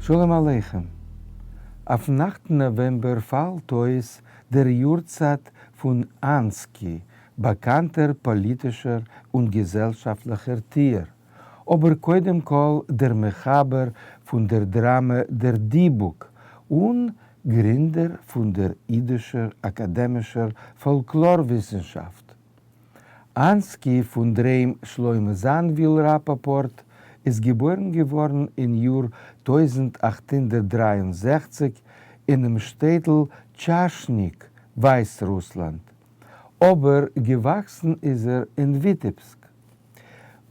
שלום עליכם. אויפן אכטן נאוועמבער פאלט אויס דער יארצייט פון אנסקי, באקאנטער פאליטישער און געזעלשאפטליכער טוער, אבער קודם כל דער מחבר פון דער דראמע דער דיבוק און גרינדער פון דער אידישער אקאדעמישער פאלקלאר-וויסנשאפט. אנסקי פון דרעם שלמה זאנוויל ראפאפארט איז געבוירן געווארן אין יאר 1863 אינעם שטעטל טשאשניק, ווייסרוסלאנד, אבער געוואקסן איז ער אין וויטעבסק.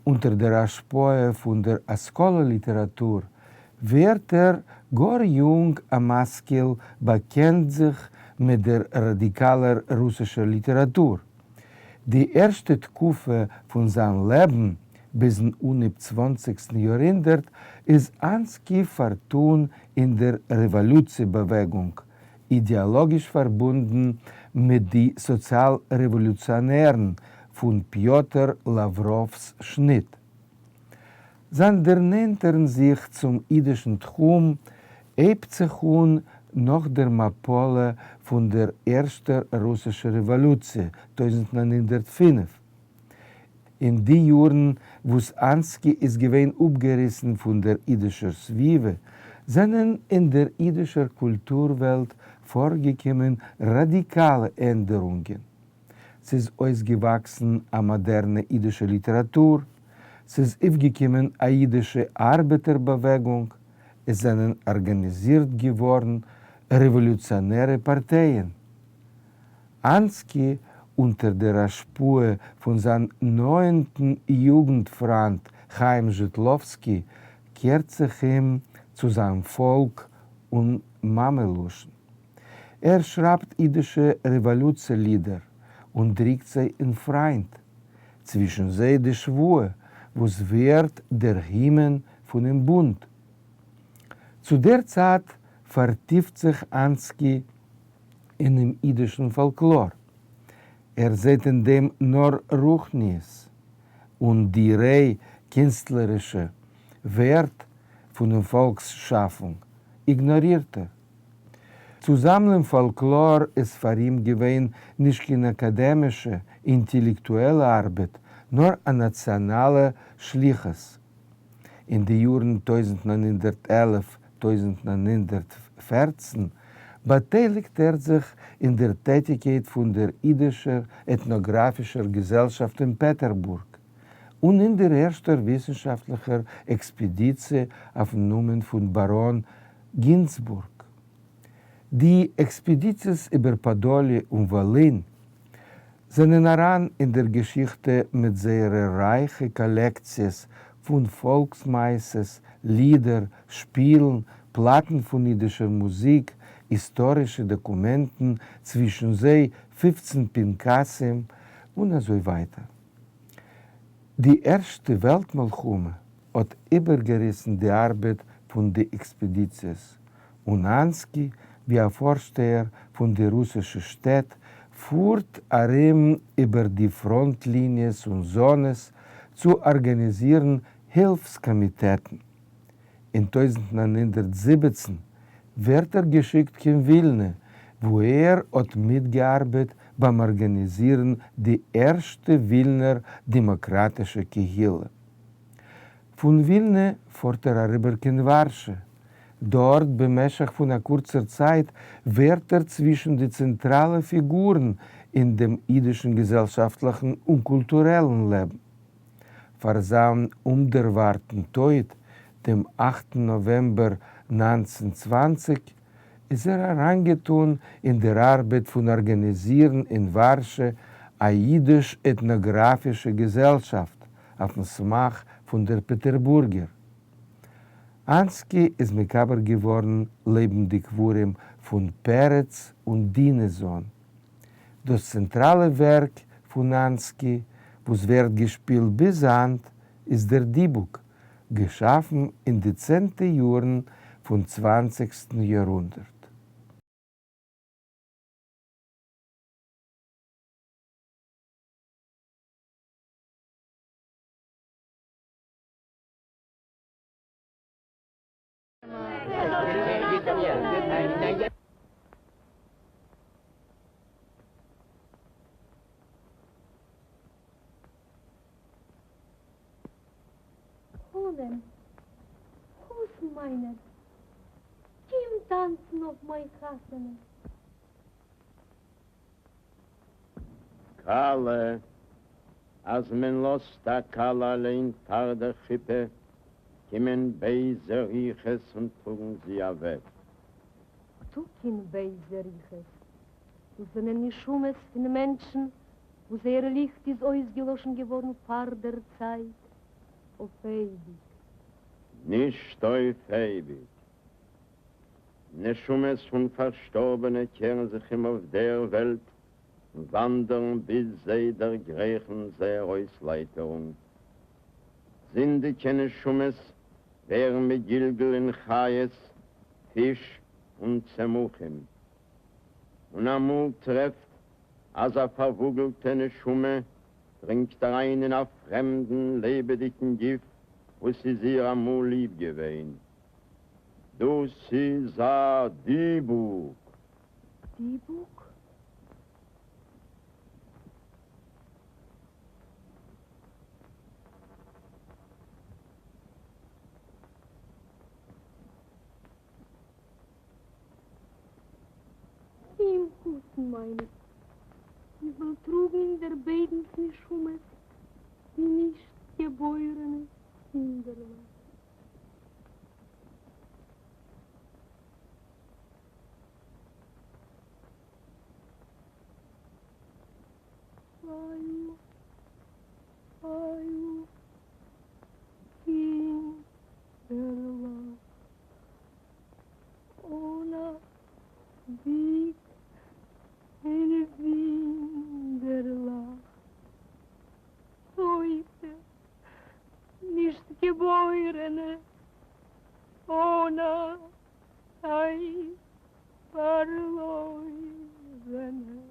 אונטער דער השפעה פון דער השכלה ליטעראטור ווערט ער גאר יונג א משכיל באקענט זיך מיט דער ראדיקאלער רוסישער ליטעראטור. די ערשטע תקופה פון זיין לעבן ביזן אנהייב צוואנציגסטן יארהונדערט איז אנסקי פארטון אין דער רעוואלוציע באוועגונג, אידעאלאגיש פארבונדן מיט די סאציאל-רעוואלוציאנערן פון פיאטר לאווראוו'ס שניט. זיין דערנענטערן זיך צום אידישן תחום הייבט זיך אן נאך דער מפלה פון דער ערשטער רוסישער רעוואלוציע, 1905. אין די יארן וואס אנסקי איז געווען אפגעריסן פון דער אידישער סביבה, זענען אין דער אידישער קולטור-וועלט פארגעקומען ראדיקאלע ענדערונגען. ס'איז אויסגעוואקסן א מאדערנע אידישע ליטעראטור, ס'איז אויפגעקומען א אידישע ארבעטער-באוועגונג, עס זענען ארגאניזירט געווארן רעוואלוציאנערע פארטייען. אנסקי, אונטער דער השפעה פון זיין נאענטן יוגנט-פריינט חיים זשיטלאווסקי, קערט זיך אום צו זיין פאלק און מאמע-לשון. ער שרייבט אידישע רעוואלוציע-לידער און דרוקט זיי אין פריינט, צווישן זיי די שבועה וואס ווערט דער הימען פונעם בונד. צו דער צייט פארטיפט זיך אנסקי אינעם אידישן פאלקלאר. ער זעט אין דעם נאר רוחניות, און די ריי קינסטלערישע ווערט פונעם פאלקס שאפונג איגנארירט ער. צו זאמלען פאלקלאר איז פאר אים געווען נישט קיין אקאדעמישע, אינטעלעקטועלע ארבעט, נאר א נאציאנאלע שליחות. אין די יארן 1911, 1914 באטייליגט ער זיך אין דער טעטיקייט פון דער אידישער עטנאגראפישער געזעלשאפט אין פעטערבורג און אין דער ערשטער וויסנשאפטליכער עקספעדיציע אויפן נאמען פון באראן גינצבורג. די עקספעדיציעס איבער פאדאליע און וואלין זענען אריין אין דער געשיכטע מיט זייערע רייכע קאלעקציעס פון פאלקס-מעשות, לידער, שפילן, פלאטן פון אידישער מוזיק, היסטארישע דאקומענטן, צווישן זיי 15 פנקסים, און אזוי ווייטער. די ערשטע וועלט מלחמה האט איבערגעריסן די ארבעט פון די עקספעדיציעס, און אנסקי, ווי א פארשטייער פון די רוסישע שטעט, פארט ארום איבער די פראנט ליניעס און זאנעס צו ארגאניזירן הילפס קאמיטעטן. אין 1917 ווערט ער געשיקט קיין ווילנע, וואו ער האט מיטגעארבעט ביים ארגאניזירן די ערשטע ווילנער דעמאקראטישע קהילה. פון ווילנע פארט ער אריבער קיין ווארשע, דארט במשך פון א קורצער צייט ווערט ער צווישן די צענטראלע פיגורן אין דעם אידישן געזעלשאפטליכן און קולטורעלן לעבן. פאר זיין אומדערווארטן טויט, דעם אכטן נאוועמבער 1920, איז ער אריינגעטאן אין דער ארבעט פון ארגאניזירן אין ווארשע א אידיש-עטנאגראפישע געזעלשאפט אויפן סמך פון דער פעטערבורגער. אנסקי איז מקבר געווארן לעבן די קברים פון פרץ און דינעזאן. דאס צענטראלע ווערק פון אנסקי וואס ווערט געשפילט ביז היינט איז דער דיבוק, געשאפן אין די צענטע יארן פון צוואנציגסטן יארהונדערט. חנן, חתן מיינער, קום טאנצן אויף מיין חתונה. כלה, אז מען לאזט א כלה אליין פאר דער חופה, קומען בייזע רוחות און טראגן זי אוועק. ניטא קיין בייזע רוחות, דאס זענען נשמות פון מענטשן וואס זייער ליכט איז אויסגעלאשן געווארן פאר דער צייט אויף אייביג. נישט אויף אייביג. נשמות פון פארשטארבענע קערן זיך אום אויף דער וועלט און וואנדערן ביז זיי דערגרייכן זייער אויסלייטערונג. זינדיגע נשמות ווערן מגולגל אין חיות, פיש און צמחים. און אמאל טרעפט אז א פארוואגלטע נשמה דרינגט אריין אין א פרעמדן לעבעדיגן גוף וואס איז איר אמאל ליב געווען. דאס איז א דיבוק. דיבוק? קום, חתן מיינער, איך וועל טראגן אין דער ביידנס נשמות די נישט געבוירענע קינדערלעך. איו, איו, קינדערלעך. אָן אַ וויג און ווינדערלעך. טויטע, נישט געבוירענע, אָן אַ צייט פאַרלוירענע.